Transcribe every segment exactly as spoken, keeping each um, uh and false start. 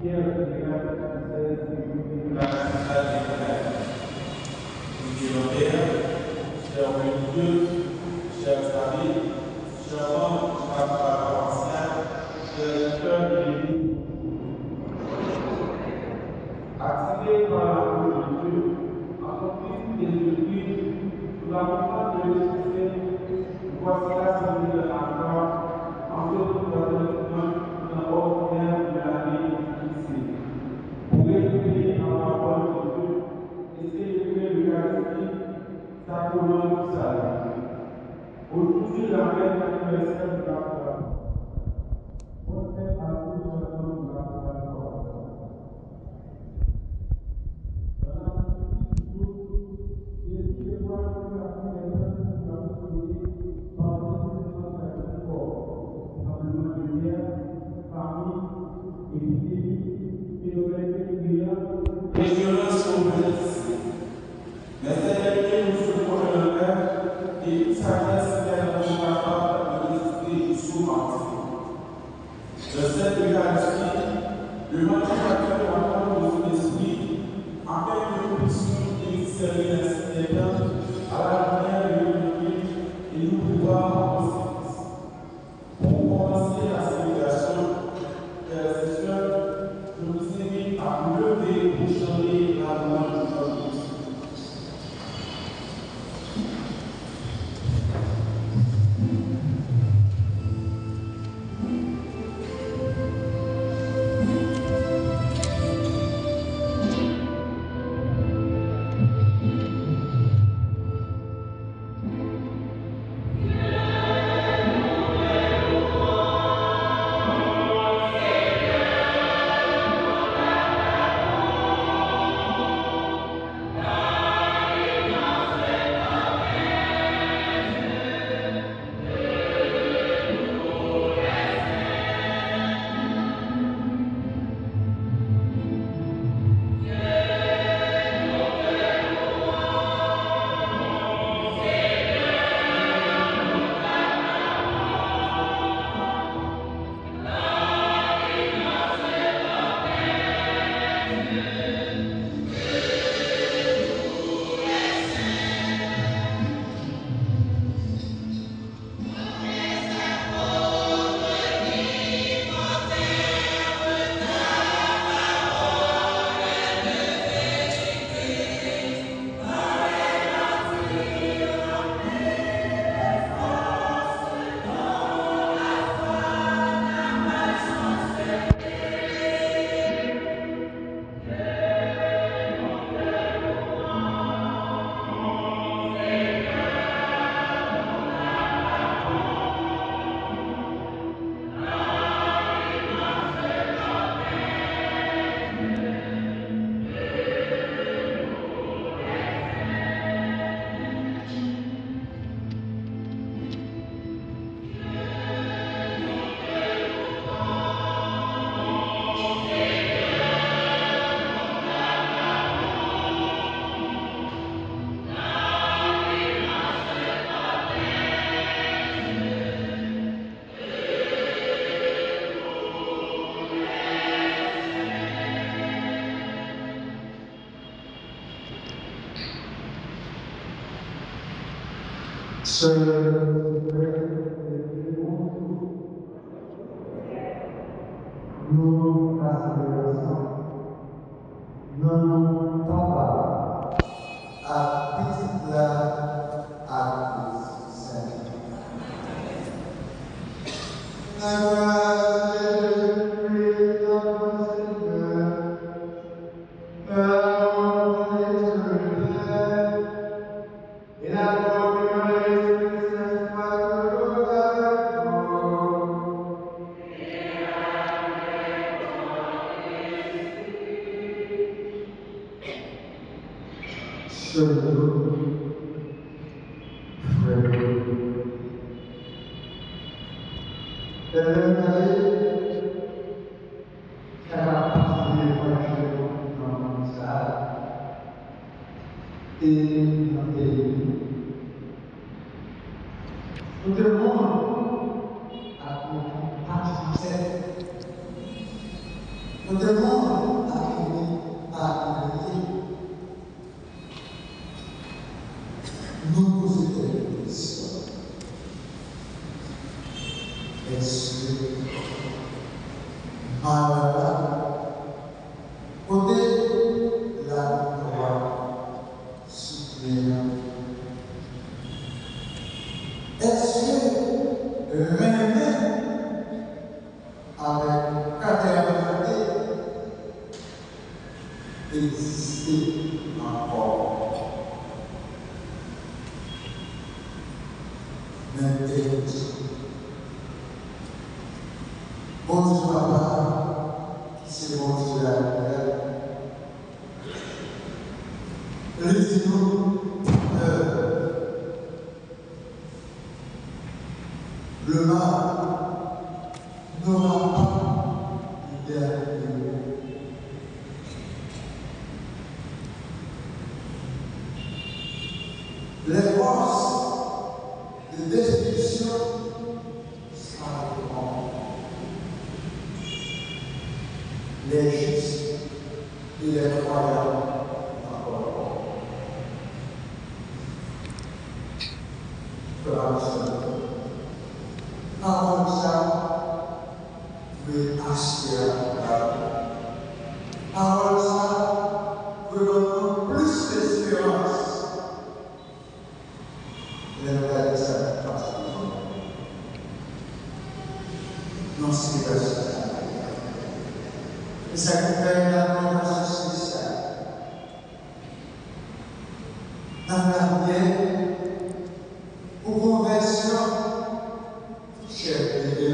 Pierre, Léa, Gisèle, Céline, Nicolas, Pascal et Michael. Dieu notre Père, chère Holy Spirit, chère Sabine, chère membre du pastorat paroissial, chers lecteurs et amis. Attirés par l'amour de Dieu, accomplis de Jésus-Christ, sous la puissance de l'Esprit Saint, nous voici rassemblés dans la foi, en ce troisième dimanche du temps ordinaire de l'année liturgique C, pour écouter la parole de Dieu et célébrer l'Eucharistie, sacrement du salut. Aujourd'hui, la fête anniversaire de la foi. Bonne fête à tous, chers membres de la foi. Referans pou Mèsi. Mèsi Sènyè Bondye nou sou konnen nan kè, e tout sajès ki fè nou kapab de reziste sou Martinique. Dans cette Eucharistie, demandons à Dieu la force de son esprit afin que nous puissions discerner ainsi les temps à la lumière de l'évangile et nous pouvoir en conséquence. Pour commencer la célébration, frères et sœurs, je vous invite à vous lever pour chanter la louange de notre Dieu. Sè, frè, nou rasanble ansanm nan non Papa la, ak Pitit la, ak Lespri Sen. La grâce de Jésus-Christ, notre Seigneur, la volonté de Dieu le Père, et la communion de l'Esprit Saint soit toujours avec vous. Sè yo, frè yo, lè nou gade sa k ap pase devan je nou nan mond sa a, e nan peyi nou. Nou te moun ak nou pa ti zansèt. Nou te moun Èske malè la, kote laviktwa siprèm nan? Èske renmen avèk katèvante egziste ankò? Men Bondye, Bondye Papa, ki se Bondye lamilya, li di nou, euh, le mal n'aura pas le dernier mot. Les forces de destruction s'arrêteront. Les justes et les croyants ankò. Frè ak sè, pawòl sa dwe asire nou. Pawòl sa dwe ban nou plis esperans. Lè nou gade sa k ap pase nan sityasyon sa, e sa ki fè n ap nan yon sityasyon espesyal. N ap lapriyè pou konvèsyon chèf de gè.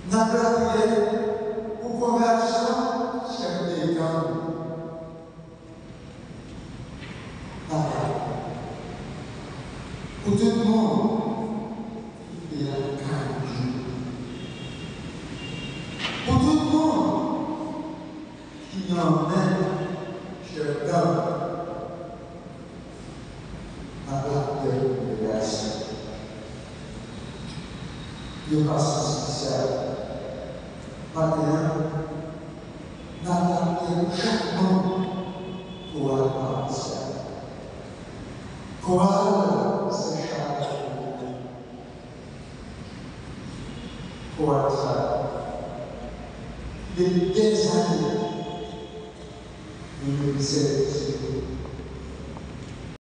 N ap lapriyè pou konvèsyon chèf de gang. Papa, pou tout moun ki te lakay yo, pou tout moun ki nan men chèf gang, n ap lapriyè pou liberasyon. Yon pasyon espesyal. Maten an, n ap lapriyè pou chak manm koral parosyal. Koral Sè Chak. Koral sa, de dèzane, nou vin sèvi Bondye.